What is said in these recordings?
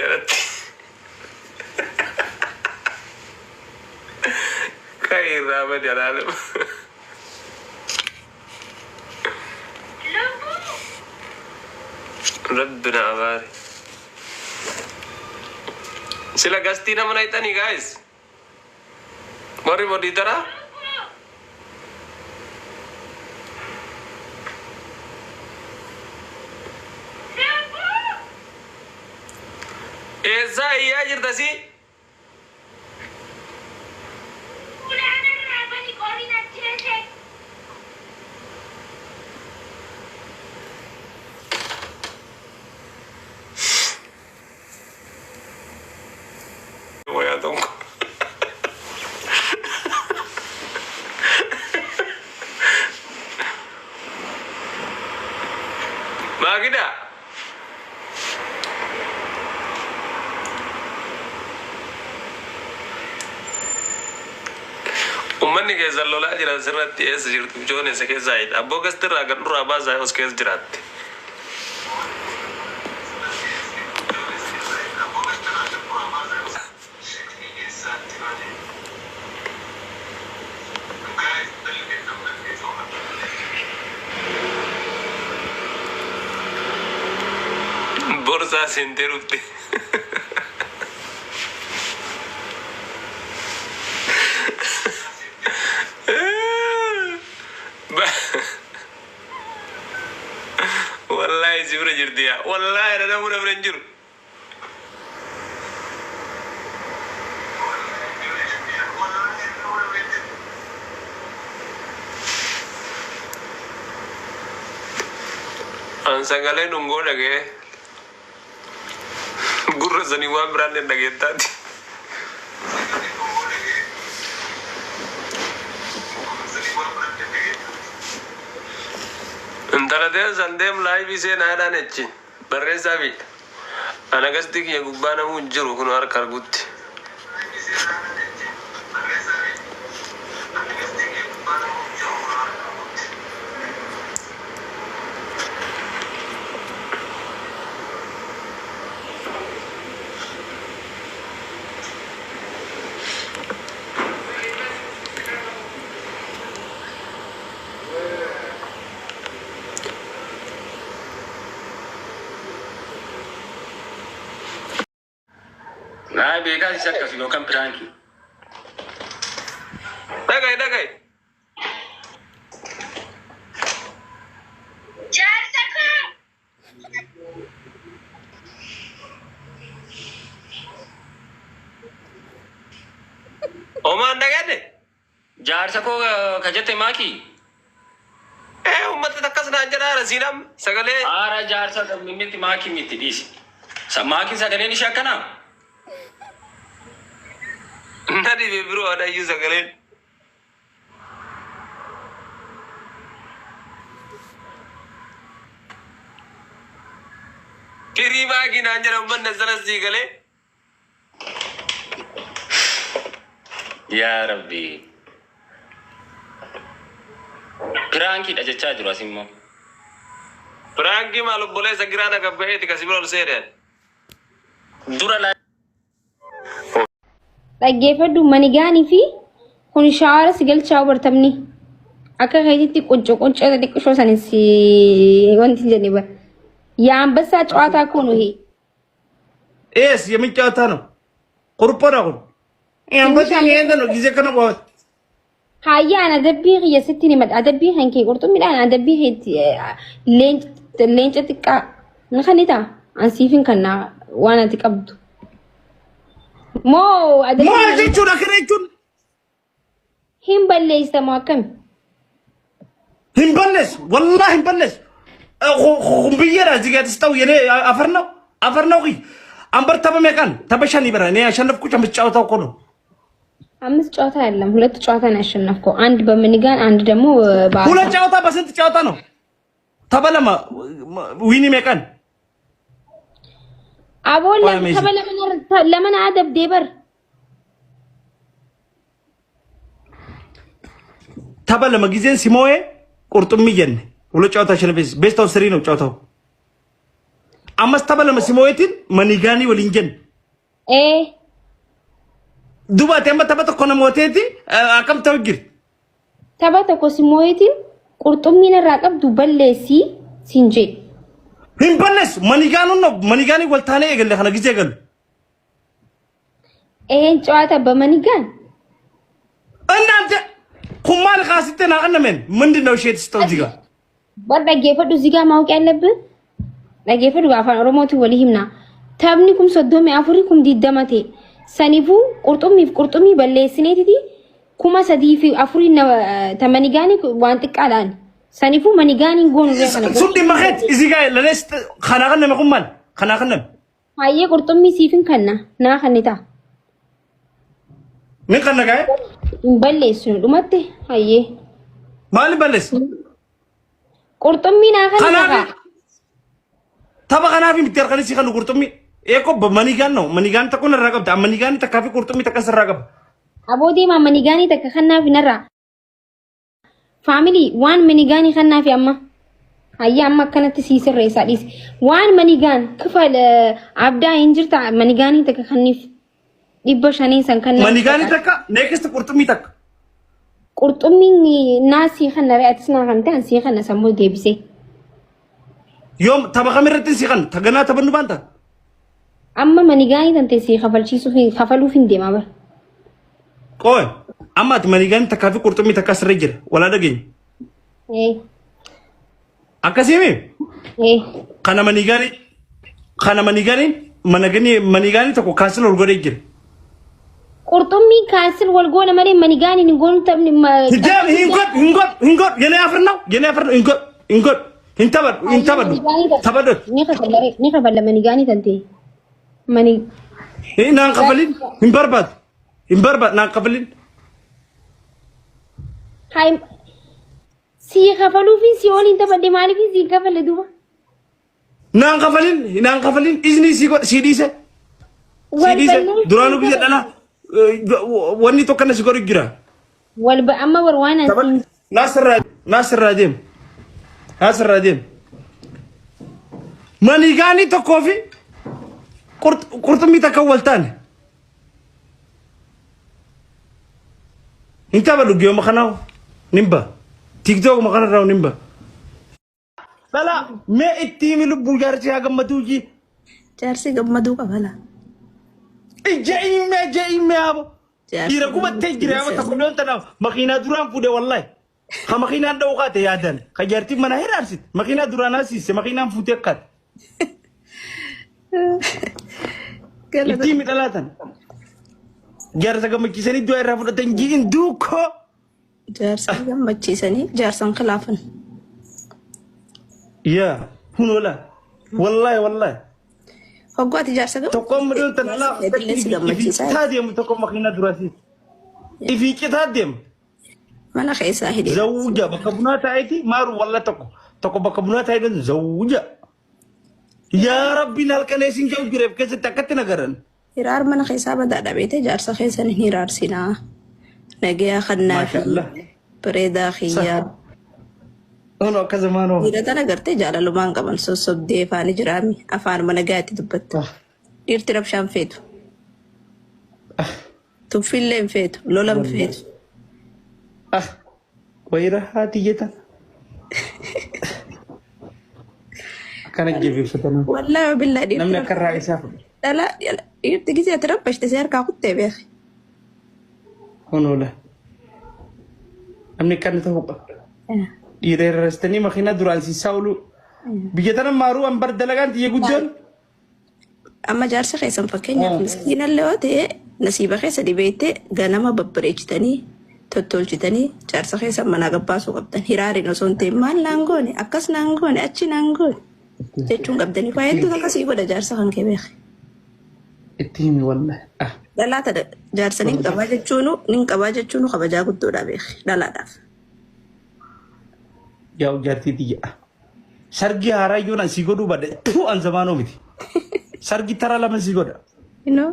jette alatti. Kai irraa badi alaalam. Rabbi na abaare. Sila gastii nama nayxanii guys. Warri modiitaraa. Eessaa iyyaa jirta si? Wayaa tokko. Maagida. Ummanni keessan lolaa jiran sirratti eessa jirtu joon eessa keessaa hidha. Abboo gastirraa gad nurraa baasaa os keessa jiraatte. Borsaa seentee dhufte. Wallaahi si bira jirti yaa. Wallaahi na namuu na bira hin jiru. An sagalee dhungoo dhaga'ee gurra sanii waan biraan hin dhageettaati. Intala teessan deem laayivii seenaa jedhaan achi barreessaa fi ana gastii kiyya gubbaa namuu hin jiru kun harka argutti. Naa beekaa isa akkasi yookaan piraankii. Dhaga'i dhaga'i. Jaarsa koo! Omaan dhagatte? Jaarsa koo ka jette maakii? Ee uummata akkas naan jedhaa siin amma sagalee. Aara jaarsa miti maakii miti dhiisi. Maakiin sagaleen ishee akkanaa? Na dhibe biroo adhayyuu sagaleen. Firii maakii naan jedha uummanni sana sii galee. Yaa Rabbi. Piraankiidha jechaa jiru as immoo. Piraankii maal obboleessa giraa na gabba'eeti kasi bira ol seeneen. Dura laa. Dhaggeeffadhu manigaanii fi kun shaawara si galchaa bartamni. Akka keetitti quncu quncee xixiqqishoo san si wanti hin jenne bara. Yaa ambassaa cawaataa koo nuyi. ኤስ የምን ጨዋታ ነው? ቁርጦ ነው። አንበሳ ይሄን ነው ጊዜ ከነ Haayyaa an adabbii kiyya sitti ni madha. Adabbii kan kee qurxummiidhaan adabbii keetti leenca xiqqaa ni kan ta'a. An siifin kan waan ati qabdu. Moo adabbii Maal jechuudha kana jechuun hin balleessita moo akkami? hin balleessu wallahi hin balleessu. Kun biyyeedha እዚህ ጋር የተሰጠው የኔ አፈር ነው አፈር ነው። አንበር tapha meeqaan tapha shanii bara እኔ ያሸነፍኩት አምስት ጨዋታ እኮ ነው። አምስት ጨዋታ አይደለም ሁለት ጨዋታ ነው ያሸነፍከው። አንድ በምኒጋን አንድ ደግሞ በአሳ። ሁለት ጨዋታ በስንት ጨዋታ ነው? tapha lama win meeqaan Aboo Waa amazing. tapha lama na adabdee bar. tapha lama ጊዜን ሲሞዬ ቁርጥም jenne ሁለት ጨዋታ አሸነፈ። best of three ነው ጨዋታው። Ammas tapha lama si moo'eetiin manigaanii waliin jenna. Ee. Duuba ati amma tapha tokko na mooteeti akkam ta'u jira? Tapha tokko si moo'eetiin qurxummii narraa qabdu balleessii siin jee. Hin balleessu manigaanuu no manigaanii wal taanee eegalle kana gizee galu. Een ጨዋታ በመኒጋን እናንተ ኩማን ካስቴ ናቀነመን ምንድን ነው? እሺ የተሰጠው እዚህ ጋር bar dhaggeeffadhu እዚህ ጋር ማወቅ ያለብህ dhaggeeffadhu afaan oromootiin walii himna. Taphni kum 34 kum 20 ta'e. Saniifuu qurxummiif qurxummii balleessineetiti 3,004 ta manigaanii waan xiqqaadhaan. Saniifuu manigaaniin goonu irra kana sun dhimma keeti እዚህ ጋር ለኔስ ከናቀነመ ኩማን ከናቀነመ Hayyee qurxummii siifin kanna naa kannita. nin kanna gaa'e Hin balleessinu dhumatte hayyee. maali balleessu? Qurxummii naa kannita Kanaaf kaa. tapha kanaaf miti harkanii si kanu qurxummii. Eeko manigaan no manigaan takka narraa qabda manigaan takkaa fi qurxummii takka sirraa qaba. Aboo deemaa manigaanii takka kannaafi narraa. Family waan manigaanii kannaafi amma. Hayyee amma akkanatti sii sirreessaa dhiisi. Waan manigaan kifal abdaa hin jirta manigaanii takka kanniif 500 san kannaafi. Manigaanii takka next qurxummii takka. Qurxummiin naa sii kanna re'atis naa kan ta'an sii kanna sammuu deebisee. Yoom tapha kamirratti si kan taganaa taphannu baanta? Amma manigaanii tante sii kafalchiisuuf kafaluuf hin deemaa bara. Qoy amma ati manigaanii takkaa fi qurxummii takka sirra jira walaa dhageenya. Ee. Akkasiimi Ee. kana manigaanii kana manigaanii managanii manigaanii tokko cancel ol godhee jira. Qurxummii cancel wal goona malee manigaanii hin goonu taphni. Deem hin godhu hin godhu hin godhu የኔ አፈር ነው የኔ አፈር ነው hin godhu hin godhu hin taphadhu hin taphadhu taphadhu. Ni kafalla ni kafalla manigaanii tante. Mani Naan kafalin hin barbaadu hin barbaadu naan kafalin. Hay sii kafaluufin si waliin taphadhe maaliifin sii kafalle duuba. Naan kafalin naan kafalin izni si godhe si dhiise si dhiise duraanuu biyya dhala wanni tokko na si godhu jira. Wal ba amma bar waan Taphadhu naasirraa naasirraa deem naasirraa deem. Manigaanii tokkoo fi qurxummii takka wal taane. Hin taphadhu geema kanaa nin ba'a. TikTok kanarraa nin ba'a. Dhala mee itti himi lubbuu jaarsi haa gammaduu ji. Jaarsi gammaduu qaba laa. Ija himee ija himee abo. Jaarsi Dhiira gubattee jira abo tokko loon tanaaf makiinaa duraan fuudhe wallahi. Ka makiinaan dha'uu kaate yaadan. Ka jaartiin mana hiraarsite. Makiinaa duraan asiise makiinaan fuutee akkaate. Galata. Itti himi dhalaatan. Jaarsa gammachiisanii du'a irraa fudhatan ji'in duukoo. Jaarsa gammachiisanii jaarsan khilaafan. Yaa hunola. Wallahi wallahi. Hogguu ati jaarsa Tokko amma doon tana laa Illee si gammachiisaa. Ifi citaa deemu tokko makiinaa duraasi. Ifi citaa deemu. Mana keessaa hidhee. Zawuja bakka bunaa taa'eeti maaru walla tokko tokko bakka bunaa taa'ee zawuja. Yaa Rabbiin halkan eessin jiru jireef keessatti akkatti nagaran. Hiraar mana keessaa badaa dhabeete jaarsa keessan hin hiraarsinaa. Nagayaa kannaa fi Maashaallah. bareedaa kiyyaa. Ono akka zamaanoo. Dhiira tana gartee jaalalumaan qaban sossobdee afaanii jiraami afaanuma nagaatti dubbatta. Dhiirti rabshaan feetu. Tuffiillee hin feetu. Lola hin feetu. Ah, wayira haati jetan. Akkana jabeeffatanii. Wallaahi billaa dhiirti Namni akka irraa isaa fudhu. dhala dhiirti gisee ati rabbashte si harkaa kuttee beeki. Honoola. Namni akkana ta'uu qaba. Dhiira irrastanii makiinaa duraan siisaa oolu. Biyya tana maaruu an bar dalagaan xiyya guddoon. Amma jaarsa keessan fakkeenyaaf miskiinallee yoo ta'e nasiiba keessa dhibeettee ganama babbareechitanii tottolchitanii jaarsa keessan manaa gabbaasuu qabdan. Hiraariin osoo hin ta'in maal naan goone akkas naan goone achi naan goone jechuun qabdanii waa hedduutu akkasii godha jaarsa kan kee beeke. Itti himi wallahi. Ah. Dhalaa tana jaarsa nin qabaa jechuunu nin qabaa jechuunu kabajaa guddoodha beeke dhalaadhaaf. Yaa jaartii xiyya. Sargii haaraa yoon asii godhuu badde tuu an zamaanoo miti. Sargii tara lama sii godha. Inoo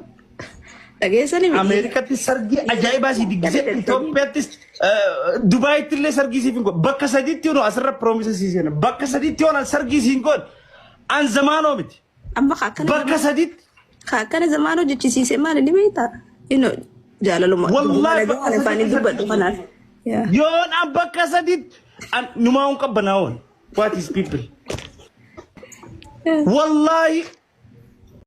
dhageessanii miti. Ameerikaatti sargii ajaa'ibaa sii diggisee Itoophiyaattis Dubaayitti illee sargii siif hin godhu. Bakka sadiitti yoon asirra promise sii seena. Bakka sadiitti yoon sargii siin godhu an zamaanoo miti. Amma akkana Bakka sadiitti. Akkana zamaan hojjechisiise maali ni beektaa? Ino jaalaluma. Wallaahi bakka afaan sadiitti dubbadhu kanaaf. Yaa. Yoon an bakka sadiitti numaa hun qabbanaa'oon. What is people? Wallaahi.